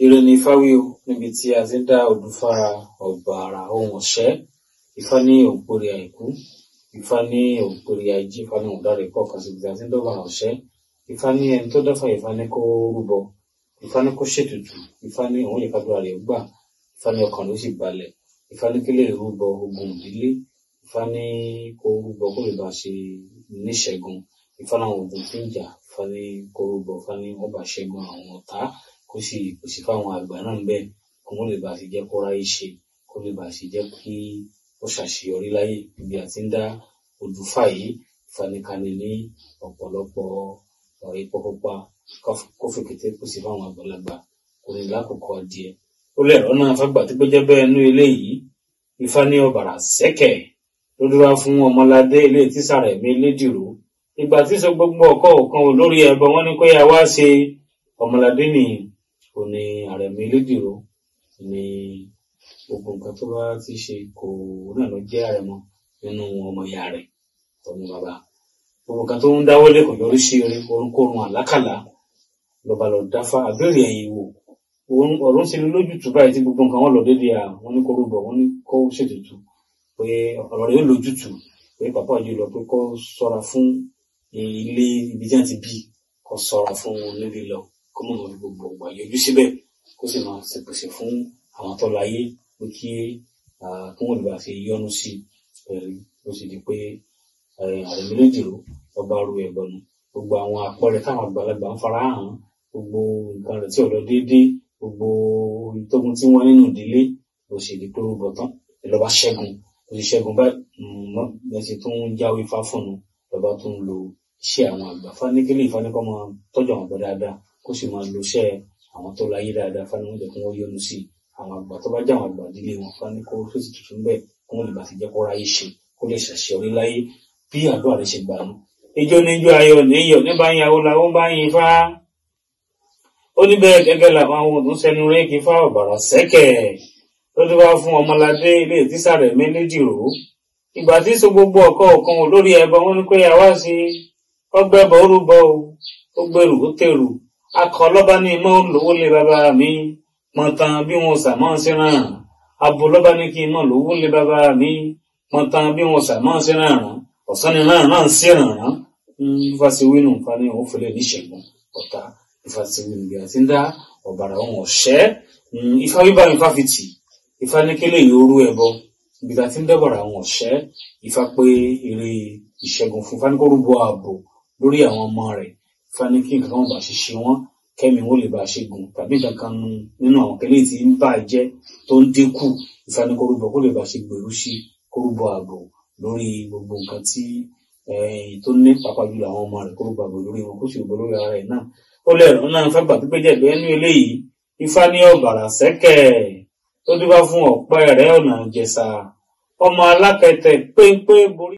Ire ni Ifá wí o, níbi tí a ti ń dá odùfá ọ̀bàrà ohun ọ̀ṣẹ́. Ifá ní ògbórí àìkú, Ifá ní ògbórí ají, Ifá ní òǹdarè kọ̀ọ̀kan síbi tí a ti ń dọ́bàrà ọ̀ṣẹ́. Ifá ní ẹni tó dáfá, Ifá ní kó rúbọ, Ifá ní kó ṣètùtù, Ifá ní òun yẹ kádùrá rẹ̀ gbà, Ifá ní ọkàn ló sì balẹ̀. Ifá ní kí lè rúbọ ogun ìdílé, Ifá ní kó rúbọ kó lè bá ṣe níṣẹ́gun. Ifá láwọn ogun tí ń jà, Ifá ní kó rúbọ, Ifá ní wọ́n bá ṣẹ́gun àwọn ọ̀tá, kó sì pèsè fáwọn àgbà náà bẹ́ẹ̀, kó wọ́n lè bá ṣe jẹ́ kó ráyé ṣe, kó lè bá ṣe jẹ́ kí ó ṣàṣeyọrí láyé. Ibi àti ń dá odùfá yìí, Ifá ní ká ní ní ọ̀pọ̀lọpọ̀ epo pupa, kó fi kété pèsè fáwọn àgbàlagbà, kó ní lákòókò adìẹ. Ó lẹ̀rọ náà fágbà tí gbẹ́jẹ́ bẹ́ẹ̀ nú ilé yìí. Ifá ní ọ̀bàrà sẹ́kẹ̀ ló dúró fún Ọmọládé ilé tísàrẹ̀ mi lédìrú. Ìgbà tí sọ gbogbo ọkọ̀ ọ̀kan lórí ẹbọ wọn ní kó yá wá ṣe. Ọmọládé ní òní àrẹ̀mí lédìrú ní gbogbo nǹkan tó bá ti ṣe kò náà lọ jẹ́ àrẹ̀mọ nínú ọmọ ìyá rẹ̀ ọmọ bàbá. Gbogbo nǹkan tó ń dáwọ́lé kò yọrí sí eré orunkórun àlákàlà lọ́ba lọ dáfá àbẹ̀rẹ̀ ẹ̀yìn wò. Ọ̀run ṣe lójútùú báyìí tí gbogbo nǹkan wọn lọ déédéé à wọ́n ní kó rúbọ, wọ́n ní kó ṣètùtù pé ọ̀rọ̀ rẹ̀ yóò lójútùú, pé pàápàá jùlọ pé kó ṣọ́ra fún ilé ibi tí wọ́n ti bí, kó ṣọ́ra fún níbi lọ, kó mọ̀ mọ́ gbogbo ìgbà yọjú síbẹ̀, kó sì máa ṣèpèsè fún àwọn tó láyé pé kí wọ́n lè bá ṣe yọ́nú sí ẹ̀rí. Ó sì di pé àrẹ̀mí lédìrú ọba ru ẹ̀gbọ̀nù, gbogbo àwọn àpẹẹrẹ táwọn àgbàlagbà ń fara hàn, gbogbo nǹkan rẹ̀ tí ò lọ déédéé, gbogbo ìtógun tí wọ́n nínú ìdílé, ó sì di pé ó rúbọ tán lọ́ba ṣẹ́gun. Ó sì ṣẹ́gun báyìí lẹ́sìn tó ń jáwé ifá fún un, lọ́ba tó ń lo iṣẹ́ àwọn àgbà. Ifá ní kílé, Ifá ní kó máa tọ́jú àwọn àgbà dáadáa, kó sì máa lo iṣẹ́ àwọn tó láyé dáadáa. Ifá ní wọ́n jẹ́ kí wọ́n yọ́nú sí àwọn àgbà tó bá jẹ́ àwọn àgbà ìdílé wọn. Ifá ní kó fèsì tuntun bẹ́ẹ̀ kó wọ́n lè bá ti jẹ́ kó ráyé ṣe, kó lè ṣàṣeyọrí láyé bí àdúrà rẹ̀ ṣe gbà nù. Ijó níjó ayọ̀ níyọ̀ ní bá ń yàwó làwọn bá ń yin Ifá. Ó ní bẹ́ẹ̀ gẹ́gẹ́ làwọn ohun tó ń sẹnu rẹ́ kí Ifá ọ̀bàrà sẹ́kẹ̀ ló dé wá fún Ọmọládé ilé ìtísàrẹ̀ méjìlélógún. Ìgbà tí so gbogbo ọkọ̀ ọ̀kan lórí ẹbọ wọn ní pé àwa ṣe ọgbẹ́bọ̀ orúbọ o, ó gbèrú ó tèrú. Akọ lọ́ba ní mọ́ lówó lé bàbá mi, mọ̀tàn bí wọn sàmọ́ sí ràn. Abo lọ́ba ní kí n mọ̀ lówó lé bàbá mi, mọ̀tàn bí wọn sàmọ́ sí ràn. Ọ̀sán ni náà náà ń sí ràn. Ifá ṣe wínú, Ifá ní òun fẹ́lẹ̀ níṣẹ̀gùn ọ̀tá. Ifá ṣe wínú bí a ti ń dá ọ̀bàrà ohun ọ̀ṣẹ́. Ifá wíbá Ifá fi tì. Ifá ní kí lèyí orú ẹbọ ibi tá a ti ń dọ́bàrà àwọn ọ̀ṣẹ́. Ifá pé eré ìṣẹ́gun fún Ifá ní kó rúbọ ààbò lórí àwọn ọmọ rẹ̀. Ifá ní kí nǹkan kan bá ṣe ṣe wọ́n, kẹ́mi wọ́n lè bá ṣe gùn tàbí nǹkan kan nínú àwọn kẹlẹ́ tí ń bà jẹ́ tó ń dínkù. Ifá ní kó rúbọ kó lè bá ṣe gbèrú sí, kó rúbọ ààbò lórí gbogbo nǹkan tí tó ní, pàápàá jùlọ àwọn ọmọ rẹ̀, kó rúbọ ààbò lórí wọn, kó sì rúbọ lórí ara rẹ̀ náà. Ó lẹ́rọ náà fẹ́ gbà pípé jẹ̀gbẹ́ nínú eléyìí. Ifá ní ọ̀bàrà sẹ́kẹ̀ tó dúpá fún ọ̀pẹ rẹ̀ ọ̀nà Ìjẹ̀ṣà ọmọ alákẹ̀tẹ̀ péńpé borí.